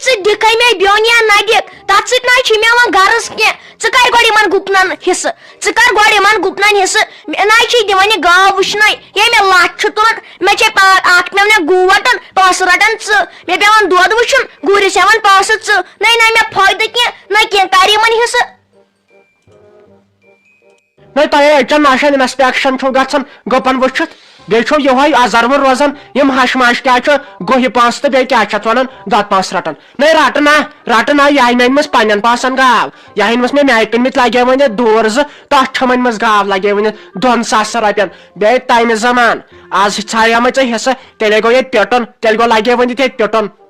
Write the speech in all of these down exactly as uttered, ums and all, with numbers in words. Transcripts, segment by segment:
ژٕ دِکھے مےٚ بیوٚن یا نہ دِکھ، تَتھ سۭتۍ نہ چھُے مےٚ وۄنۍ غرض کینٛہہ۔ ژٕ کَر گۄڈٕ یِمَن گُپنَن حصہٕ، ژٕ کَر گۄڈٕ یِمَن گُپنَن حصہٕ۔ مےٚ نہ چھُے دِوان یہِ گاو وٕچھنَے، یے مےٚ لَتھ چھُ تُلان۔ مےٚ چھے پا-، اَکھ مےٚ وَنان گُہہ وَٹُن، پونٛسہٕ رَٹان ژٕ۔ مےٚ پٮ۪وان دۄد وٕچھُن، گُرِس ہٮ۪وان پونٛسہٕ ژٕ۔ نَے نہ مےٚ فٲیدٕ کینٛہہ، نہ کینٛہہ، کَر یِمَن حصہٕ۔ نَے تۄہے أکۍ چٮ۪ن نشن inspection چھُو گژھان گُپن وٕچھِتھ، بیٚیہِ چھُو یِہوٚے ازروُر روزان، یِم ہش مش کیٛاہ چھُ، گُہہِ پانٛژھ تہٕ بیٚیہِ کیٛاہ چھِ اَتھ وَنان، دۄد پانٛژھ رَٹان۔ نَے رَٹہٕ نا، رَٹہٕ نا، یہِ آیہِ مےٚ أنۍمٕژ پنٛنٮ۪ن پونٛسن گاو، یہِ آیہِ أنۍمٕژ مےٚ میٛانہِ کٕنمٕتۍ لگے وۄنۍ یَتھ دور زٕ، تَتھ چھَم أنۍمٕژ گاو لگے وۄنۍ یَتھ دۄن ساسَن رۄپیَن۔ بیٚیہِ تَمہِ زمان، آز ژھایامَے ژےٚ حصہٕ، تیٚلے گوٚو ییٚتہِ پیوٚٹُن، تیٚلہِ گوٚو لگے وۄنۍ ییٚتہِ پیوٚٹُن۔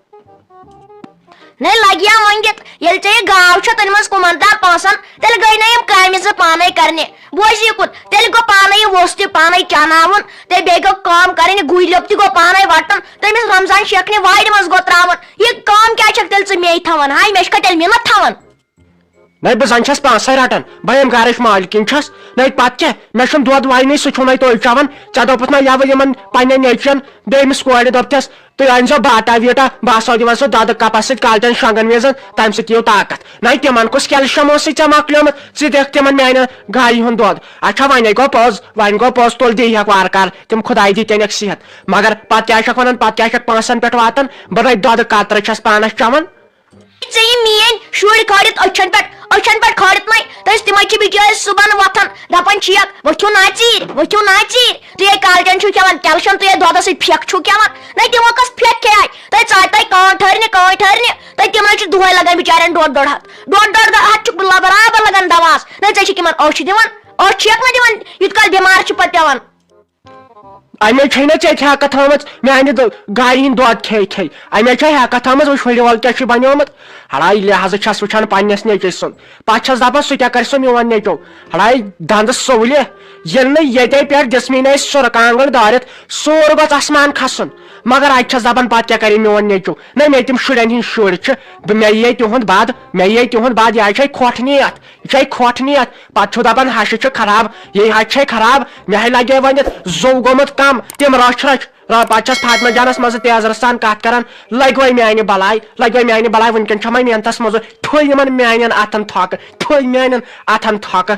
نَے لَگہِ یا وۄنۍ دِتھ، ییٚلہِ ژےٚ یہِ گاو چھےٚ تٔنمٕژ کُمَن تام پونٛسَن، تیٚلہِ گٔے نہ یِم کامہِ زٕ پانَے کَرنہِ۔ بوز یہِ کُن، تیٚلہِ گوٚو پانَے یہِ ووٚژھ تہِ پانَے چاناوُن، تہٕ بیٚیہِ گوٚو کٲم کَرٕنۍ، یہِ گُہۍ لیوٚپ تہِ گوٚو پانَے وَٹُن، تٔمِس رمضان شیخنہِ وارِ منٛز گوٚو ترٛاوُن۔ یہِ کٲم کیٛازِ چھَکھ تیٚلہِ ژٕ مے تھاوان؟ ہاے، مےٚ چھِ کَتہِ تیٚلہِ مِنت تھاوان؟ نَے بہٕ زَن چھَس پانسٕے رَٹان، بہٕ ییٚمہِ گَرٕچ مالکِن چھَس، نَے پَتہٕ کیٛاہ، مےٚ چھُنہٕ دۄد وَینٕے، سُہ چھُو نَے تُہۍ چٮ۪وان۔ ژےٚ دوٚپُتھ نَے یَوٕ یِمَن پنٛنٮ۪ن نیٚچوٮ۪ن، بیٚیہِ أمِس کورِ دوٚپتھَس، تُہۍ أنۍزیو باٹا ویٖٹا، بہٕ آسو دِوان سُہ دۄدٕ کَپَس سۭتۍ کالچَن شۄنٛگَن وِزَن، تَمہِ سۭتۍ یِیِو طاقت۔ نَے تِمَن کُس کیلشَم اوسُے ژےٚ مۄکلیومُت؟ ژٕ دِکھ تِمَن میٛانٮ۪ن گایہِ ہُنٛد دۄد۔ اچھا، وۄنۍ گوٚو پوٚز، وۄنۍ گوٚو پوٚز، تُل دی ہٮ۪کھ وارٕ کارٕ، تِم خۄداے دی تیٚلہِ سِیَتھ۔ مگر پَتہٕ کیٛاہ چھَکھ وَنان، پَتہٕ کیٛاہ چھَکھ پانٛژَن پٮ۪ٹھ واتان؟ بہٕ نَے دۄدٕ قطرٕ چھَس پانَس چٮ۪وان۔ ژےٚ یِم میٲنۍ شُرۍ کھٲلِتھ أچھن پٮ۪ٹھ، أچھن پٮ۪ٹھ کھٲلِتھ مَے، تہٕ أسۍ تِمے چھِ بِچٲرۍ صُبحن وۄتھان، دَپان چھِکھ، "ؤتھِو نا ژیٖرۍ، ؤتھِو نا ژیٖرۍ۔" تُہۍ ہے کالچن چھِو کھٮ۪وان، کیلشن تُہۍ ہے دۄدَس سۭتۍ پھٮ۪کھ چھِو کھٮ۪وان۔ نَے تِمو کۄس پھٮ۪کھ کھیٚیہِ؟ تۄہہِ ژاے تۄہہِ کانٛٹھ ہٲرنہِ، کانٛٹھ ہٲرنہِ، تہٕ تِمن چھُ دۄہے لگان بِچارٮ۪ن ڈۄڈ ڈۄڈ ہَتھ، ڈۄڈ ڈۄڈ ہَتھ چھُ برابر لگان دوہَس۔ نَے ژےٚ چھِکھ یِمن أچھ دِوان، أچھ چھِکھ نہ دِوان، یوٗت کال بٮ۪مار چھِ پَتہٕ پٮ۪وان۔ اَمے چھے نہ ژےٚ تہِ ہٮ۪کتھ ہٲمٕژ میانہِ دۄ-، گایہِ ہِنٛدۍ دۄد کھے کھے۔ اَمے چھے ہٮ۪کتھ ہٲمٕژ، وٕچھ ہُرِ وَل کیٛاہ چھُے بنیومُت۔ ہڑاے لحاظہٕ چھَس وٕچھان پنٛنِس نیٚچوِ سُنٛد۔ پَتہٕ چھَس دَپان سُہ کیٛاہ کَرِ سُہ میون نیٚچو۔ ہڑاے دَنٛدٕ سُولہِ۔ ییٚلہِ نہٕ ییٚتے پٮ۪ٹھ دِژمٕے نہٕ اَسہِ سُرٕ کانٛگٕر دٲرِتھ، سوٗر گوٚژھ اَسمان کھَسُن۔ مگر اَتہِ چھَس دَپان پَتہٕ کیٛاہ کَرِ میون نیٚچو۔ نہ مےٚ تِم شُرٮ۪ن ہِنٛدۍ شُرۍ چھِ، بہٕ، مےٚ یِیے تِہُنٛد بَد، مےٚ یِیے تِہُنٛد بَد، یہِ ہا چھے کھۄٹھ نیتھ۔ یہِ چھے کھۄٹھ نیتھ۔ پتہٕ چھِو دپان ہشہِ چھِ خراب، یہِ ہشہِ چھے خراب، مےٚ ہے لگے وۄنۍ زوٚو گوٚمُت کم، تِم رچھ رچھ۔ را-، پتہٕ چھس فاطمہ جانس منٛز تیزرس سان کتھ کران، لگہِ وۄنۍ میانہِ بلاے، لگہِ وۄنۍ میانہِ بلاے، وٕنکیٚن چھےٚ مےٚ محنتس منٛز، تھوٚے یِمن میانٮ۪ن اتھن تھۄکہٕ، تھوٚے میانٮ۪ن اتھن تھۄکہٕ۔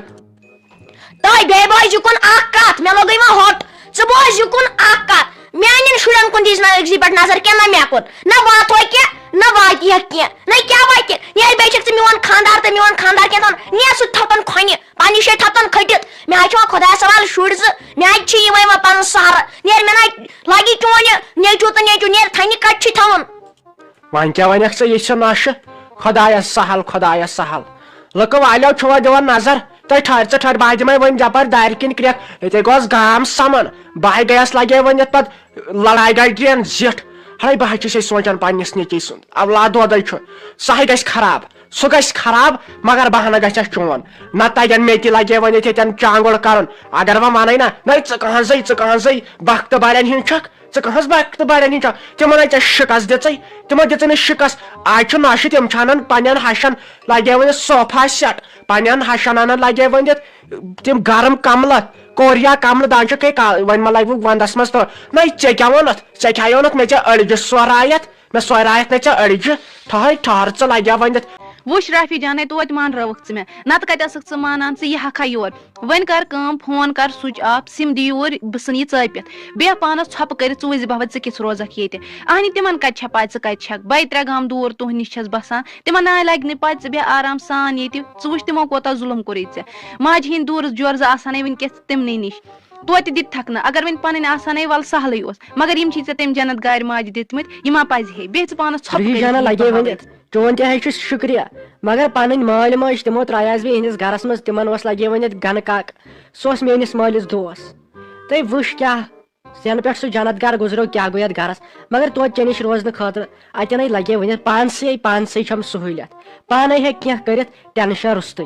تۄہہِ بیٚیہِ بوز یہِ کُن اکھ کتھ، مےٚ لوٚگُے وۄنۍ ہوٚٹ۔ ژٕ بوز یہِ کُن اکھ کتھ، میانٮ۪ن شُرٮ۪ن کُن دیٖزِ نہٕ أکسٕے پٮ۪ٹھ نظر کینٛہہ، نہ مےٚ کُن، نہ واتوے کینٛہہ، نہ واتہِ ہٮ۪کھ کینٛہہ، نہ کیٛاہ واتہِ۔ نیرِ بیٚیہِ چھکھ ژٕ میون خانٛدار تہٕ میون خانٛدار کیٛاہ تام، نیر سُہ تھپن کھۄنہِ، پننہِ جایہِ تھپن کھٔٹِتھ۔ مےٚ حظ چھِ وۄنۍ خۄدایس حوالہٕ شُرۍ زٕ، مےٚ حظ چھِ یِمے وۄنۍ پنُن سہارٕ۔ نیر مےٚ نہ لگی چون یہِ نیٚچوٗ تہٕ نیٚچوٗ، نیر تھنہِ کتہِ چھُے تھاوُن؟ وۄنۍ کیٛاہ وَنَکھ ژٕ، یہِ چھِ نۄشہِ؟ خۄدایَس سَہَل، خۄدایَس سَہَل۔ لُکہٕ والیو چھُوا دِوان نظر؟ تُہۍ ٹھٔہر ژٕ ٹھٔہر، بہٕ ہا دِمَے وۄنۍ یَپٲرۍ دارِ کِنۍ کرٛٮ۪کھ، ییٚتے گوٚژھ گام سَمُن۔ بہٕ ہاے گٔیَس لَگے وۄنۍ یَتھ پَتہٕ لڑایہِ گاڑِ ڈرٛین زِٹھ۔ ہَے بہٕ ہا چھُسے سونٛچان پنٛنِس نیٚچِوِ سُنٛد، اولاد دۄدَے چھُ، سُہ ہَے گژھِ خراب، سُہ گژھِ خراب، مگر بہانہٕ گژھٮ۪س چون۔ نَتہٕ تَتٮ۪ن مےٚ تہِ لَگے وۄنۍ ییٚتہِ ییٚتٮ۪ن چانٛگُل کَرُن۔ اگر وۄنۍ وَنَے نہ، نَے ژٕ کٕہٕنٛزٕے، ژٕ کٕہٕنٛزٕے بَختہٕ بَڑٮ۪ن ہِنٛز چھَکھ۔ ژٕ کٕہٕنٛز بخت بڑٮ۪ن ہِنٛز چھَکھ؟ تِمن ہے ژےٚ شِکس دِژٕے، تِمو دِژٕے نہٕ شِکس۔ آز چھُ نۄشہِ تِم چھِ اَنان پننٮ۪ن ہشن لگے ؤنِتھ صوفا سیٹ، پننٮ۪ن ہشن اَنان لگے ؤنِتھ تِم گرم کملہٕ، کوریا کملہٕ دپان چھِکھ ہے کا-، وۄنۍ ما لگہِ وۄنۍ ونٛدس منٛز تہٕ۔ نَے ژےٚ کیٛاہ ووٚنُتھ؟ ژےٚ کیٛاہ ووٚنُتھ؟ مےٚ ژےٚ أڑجہِ سۄرایتھ، مےٚ سۄرایتھ نَے ژےٚ أڑجہِ۔ ٹھہر، ٹھہر ژٕ لگیا وۄنۍ یَتھ۔ وٕچھ رافی جانے، توتہِ مان رٲوٕکھ ژٕ مےٚ، نتہٕ کتہِ ٲسٕکھ ژٕ مانان؟ ژٕ یہِ ہا کھا یور۔ وۄنۍ کر کٲم، فون کر سُچ آف، سِم دِ یوٗرۍ، بہٕ ژھٕنہٕ یہِ ژٲپِتھ۔ بیٚہہ پانس ژھۄپہٕ کٔرِتھ، ژٕ وٕچھ زِ بہٕ وَتہِ ژٕ کِژھ روزکھ ییٚتہِ۔ اہنہِ، تِمن کتہِ چھےٚ پَے ژٕ کتہِ چھکھ؟ بَے ترٛےٚ گام دوٗر تُہنٛد نِش چھَس بسان۔ تِمن ناے لگہِ نہٕ پَے، ژٕ بیٚہہ آرام سان ییٚتہِ۔ ژٕ وٕچھ تِمو کوتاہ ظُلُم کوٚرُے ژےٚ۔ ماجہِ ہِنٛدۍ دوٗرس جورٕ زٕ آسہٕ ہَنے وٕنکیٚس تِمنٕے نِش۔ توتہِ دِتۍ تھکھ نہٕ۔ اگر وۄنۍ پنٕنۍ آسہٕ ہَنے، وَلہٕ سہلٕے اوس۔ مگر یِم چھِی ژےٚ تَمہِ جنت گارِ ماجہِ دِتمٕتۍ، یِم ما پَزِ ہے؟ بیٚہہ ژٕ پانس ژھۄپہٕ رُہی کٔرِتھ جانہ ییٚتہِ لگے بہوٲنِتھ۔ ؤنِتھ۔ چون تہِ ہے چھُ شُکریہ، مگر پنٕنۍ مٲلۍ ماجہِ تِمو ترٛایس بہٕ یِہنٛدِس گرس منٛز، تِمن اوس لگے ؤنِتھ گنہٕ کاک، سُہ اوس میٲنِس مٲلِس دوس۔ تہٕ وٕچھ کیٛاہ زینہٕ پٮ۪ٹھ سُہ جنت گرٕ گُزریو، کیٛاہ گوٚو یتھ گرس۔ مگر توتہِ ژےٚ نِش روزنہٕ خٲطرٕ اتٮ۪ن ہے لگے ؤنِتھ پانسٕے، پانسٕے چھم سہوٗلیت، پانے ہیٚکہِ کینٛہہ کٔرِتھ ٹینشن روٚستُے۔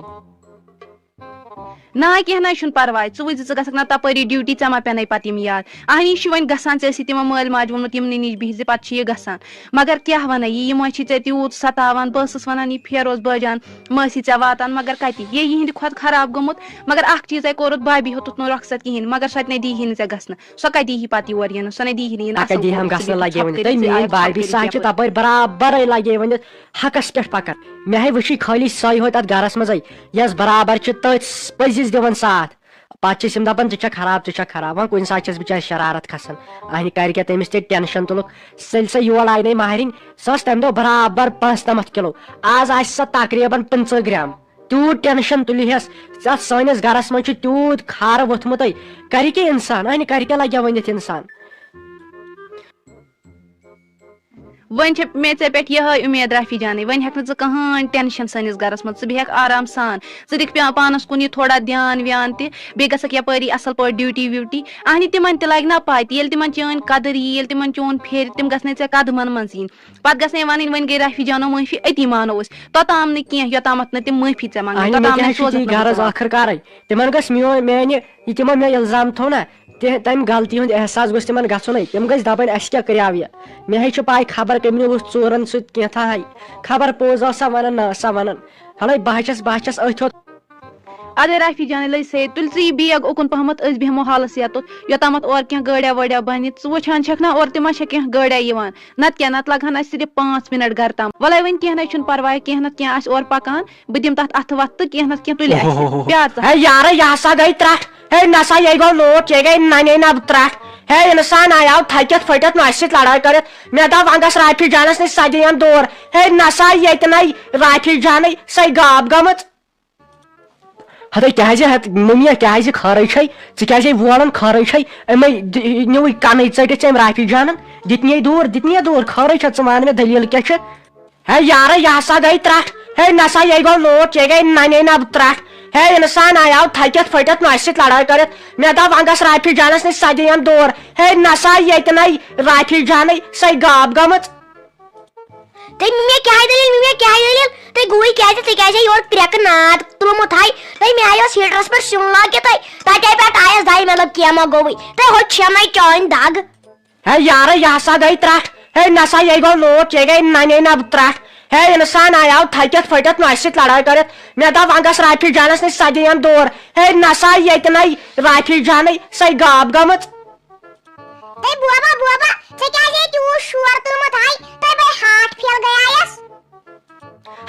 نہ، کینٛہہ نہ حظ چھُنہٕ پرواے، ژٕ وٕچھ زِ ژٕ گژھکھ نہ تپٲری ڈیوٹی، ژےٚ ما پٮ۪نَے پتہٕ یِم یاد۔ اہنی، یہِ چھُ وۄنۍ گژھان، ژےٚ ٲسی تِمن مٲلۍ ماجہِ ووٚنمُت، یِمنٕے نِش بِہہِ زِ پتہٕ چھُ یہِ گژھان۔ مگر کیٛاہ وَنَے، یہِ، یِم حظ چھِ ژےٚ تیوٗت ستاوان، بہٕ ٲسٕس وَنان، یہِ پھیروس بٲجان، مہ ٲسی ژےٚ واتان، مگر کَتہِ؟ یہِ یِہِنٛدِ کھۄتہٕ خراب گوٚمُت۔ مگر اَکھ چیٖزَے کوٚرُتھ، بھابی ہیوٚتُتھ نہٕ رۄخصت کِہیٖنۍ، مگر سۄ تہِ نے دیٖہی نہٕ ژےٚ گژھنہٕ۔ سۄ کَتہِ دیٖہی پَتہٕ یور یِنہٕ؟ سۄ نے دیٖہی نہٕ یِنہٕ۔ اَکَے اَصٕل دیٖہَم پٲٹھۍ گژھنہٕ ژٕ لَگے ژھۄپہٕ ؤنِتھ۔ کٔرِتھ تٔمۍ ژٕ میٛٲنۍ آیَکھ بھابی ژھۄپہٕ کٔرِتھ سۄ چھِ یَپٲرۍ۔ تَپٲرۍ برابرَے لَگے ؤنِتھ حقَس پٮ۪ٹھ پَکان۔ مےٚ ہے وٕچھِی خٲلی سۄے ہوت اَتھ گَرَس منٛزَے، یۄس برابر چھِ تٔتھۍ پٔزِس دِوان ساتھ۔ پَتہٕ چھِ أسۍ یِم دَپان، "ژٕ چھَکھ خراب، ژٕ چھَکھ خراب۔" وۄنۍ کُنہِ ساتہٕ چھَس بِچارِ شرارت کھسان۔ اَہنہِ کَرِ کیٛاہ، تٔمِس تہِ ٹٮ۪نشَن تُلُکھ۔ ییٚلہِ سۄ یور آیہِ نَے ماہرِنۍ، سۄ ٲس تَمہِ دۄہ برابر پانٛژھ نَمَتھ کِلوٗ۔ آز آسہِ سۄ تقریٖباً پٕنٛژٕہ گرٛام۔ تیوٗت ٹٮ۪نشَن تُلہِ ہَس۔ ژٕ اَتھ سٲنِس گَرَس منٛز چھُ تیوٗت خارٕ ووٚتھمُتَے۔ کَرِ کیٛاہ اِنسان؟ اَہنہِ کَرِ کیٛاہ، لَگہِ ہا ؤنِتھ اِنسان؟ وۄنۍ چھےٚ مےٚ ژےٚ پٮ۪ٹھ یِہوٚے اُمید رافی جانٕے، وۄنۍ ہٮ۪کھ نہٕ ژٕ کٕہٕنۍ ٹٮ۪نشَن سٲنِس گَرَس منٛز، ژٕ بیٚہکھ آرام سان، ژٕ دِکھ پیا-، پانَس کُن یہِ تھوڑا دھیان ویان تہِ، بیٚیہِ گژھکھ یَپٲری اَصٕل پٲٹھۍ ڈیوٹی ویوٹی۔ اَہنہِ، تِمَن تہِ لَگہِ نہ پَے تہِ، ییٚلہِ تِمَن چٲنۍ قدٕر یی، ییٚلہِ تِمَن چون پھیرِ، تِم گژھنَے ژےٚ قدمَن منٛز یِنۍ۔ پَتہٕ گژھنَے وَنٕنۍ، "وۄنۍ گٔے رافی جانو معٲفی، أتی مانو أسۍ۔" توٚتام نہٕ کینٛہہ، یوٚتامَتھ نہٕ تِم معٲفی ژےٚ منٛگَن، اَہنہِ، مےٚ توٚتام تہِ نَے حظ چھُ سوزَکھ تی نہٕ بہٕ غرض ژٕ واپَس۔ ٲخٕر کارَے۔ تِمَن گژھِ میون، میٛانہِ، یہِ تِمَن مےٚ اِلزام تھوٚو نہ، تہِ-، تَمہِ غلطی ہُنٛد احساس گوٚژھ تِمَن گژھُنٕے۔ تِم گٔژھۍ دَپٕنۍ، "اَسہِ کیٛاہ کریٛاو یہِ؟" مےٚ ہے چھُ پَے، خبر کٔمۍ نیوٗ سُہ ژوٗرَن سۭتۍ کینٛہہ تھا ہے۔ خبر پوٚز ٲسا وَنان، نہ ٲسا وَنان۔ ہَلَے بہٕ ہا چھَس، بہٕ ہا چھَس أتھۍ ہوت۔ اَدَے رافی جانٕے، لٔج سے، تُلۍ ژٕ یہِ بیگ اُکُن پَہمَتھ، أسۍ بیٚہمو حالَس یَتُتھ، یوٚتامَتھ اورٕ کینٛہہ گٲڑیٛا وٲڑیٛا بَنہِ۔ ژٕ وٕچھان چھَکھ نہ اورٕ تِمَن چھا کینٛہہ گٲڑیٛا یِوان؟ نَتہٕ کیٛاہ، نَتہٕ لَگہٕ ہَن اَسہِ صرف پانٛژھ مِنَٹ گَرٕ تام۔ وَلَے وۄنۍ کینٛہہ نَے چھُنہٕ پَرواے، کینٛہہ نَتہٕ کینٛہہ آسہِ اورٕ پَکان۔ بہٕ دِمہٕ تَتھ اَتھٕ وَتھٕ تہٕ کینٛہہ نَتہٕ کینٛہہ تُلہِ اَسہِ۔ اوہوہوہو۔ پیار ژٕ۔ ہے یارٕ، یہِ ہسا گٔے ترٛٹھ۔ ہے نسا، یہِ گوٚو لوٹ، یہِ گٔے نَنے نَب ترٛٹھ۔ ہے اِنسان آیاو تھٔکِتھ پھٔٹِتھ نۄشہِ سۭتۍ لڑٲے کٔرِتھ۔ مےٚ دوٚپ، وۄنۍ گژھ رافی جانس نِش، سۄ دِیَن دور۔ ہے نسا، ییٚتہِ نَے رافی جانٕے سۄے غاب گٔمٕژ۔ ہتٕے کیٛازِ ہت-، مٔمیا کیٛازِ خٲرٕے چھے؟ ژٕ کیٛازِ وولان خٲرٕے چھے؟ أمے د-، نیوٗے کنٕے ژٔٹِتھ ژےٚ أمۍ رافی جانن۔ دِتنی دوٗر، دِتنی دوٗر، خٲرٕے چھا؟ ژٕ وَن مےٚ دٔلیٖل کیٛاہ چھِ؟ ہے یارٕ، یہِ ہسا گٔے ترٛٹھ۔ ہے نسا، یہِ گوٚو لوٹ، یہِ گٔے نَنے نَب ترٛٹھ۔ ہے اِنسان آیاو تھٔکِتھ پھٔٹِتھ نۄشہِ سۭتۍ لڑٲے کٔرِتھ۔ مےٚ دوٚپ، وۄنۍ گژھ رافی جانس نِش، سۄ دِیَن دور۔ ہے نسا، ییٚتہِ نَے رافی جانٕے سۄے غاب گٔمٕژ۔ تہٕ مےٚ کیٛاہ دٔلیٖل، مےٚ کیٛاہ دٔلیٖل؟ تُہۍ گوٚوُے کیٛازِ؟ ژےٚ کیٛازِ یورٕ کرٛٮ۪کہٕ ناد تُلمُت ہاے؟ تۄہہِ مےٚ آیہِ اوس ہیٖٹرَس پٮ۪ٹھ سیُن لٲگِتھ، تۄہہِ تَتہِ پٮ۪ٹھ آیَس دَے، مطلب، کینٛہہ ما گوٚوُے؟ تۄہہِ ہوٚت چھَنَے چٲنۍ دَگ۔ ہے یارٕ، یہِ ہسا گٔے ترٛٹھ۔ ہے نسا، یہِ گوٚو لوٹ، یہِ گٔے نَنے نَب ترٛٹھ۔ ہے اِنسان آیاو تھٔکِتھ پھٔٹِتھ نۄشہِ سۭتۍ لڑٲے کٔرِتھ۔ مےٚ دوٚپ، وۄنۍ گژھ رافی جانس نِش، سۄ دِیَن دور۔ ہے نسا، ییٚتہِ نَے رافی جانٕے سۄے غاب گٔمٕژ۔ ہے بوبا، بوبا، ژےٚ کیٛازِ ییٚتہِ یوٗت شور تُلمُت ہاے؟ تۄہہِ بے ہارٹ فیل گٔیایَس؟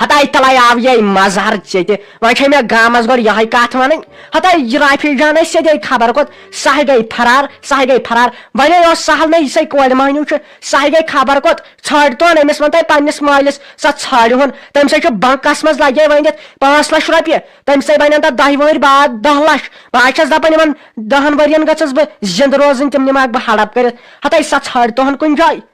ہتاے تلے آو یے مظہر ژےٚ تہِ۔ وۄنۍ چھے مےٚ گامس گۄڈٕ یہے کتھ ونٕنۍ۔ ہتاے یہِ رافی جان ٲسۍ سیٚدے خبر کوٚت، سہے گٔے فرار، سہے گٔے فرار۔ ونے اوس سہل نہ، یہِ سے کورِ مہنیو چھُ، سہے گٔے خبر کوٚت۔ ژھانڈتون أمِس، ون تۄہہِ پننِس مٲلِس، سۄ ژھانڈہون۔ تٔمۍ سٕے چھُ بنکس منٛز لگے ؤنِتھ پانٛژھ لچھ رۄپیہِ۔ تٔمۍ سٕے بنن تتھ دہہِ وٕہٕرۍ بعد دہ لچھ۔ بہٕ حظ چھس دپان یِمن دہن ؤرین گٔژھٕس بہٕ زندٕ روزٕنۍ، تِم نِمہٕ ہاکھ بہٕ ہڑپ کٔرِتھ۔ ہتاے سۄ ژھانڈتون کُنہِ جایہِ۔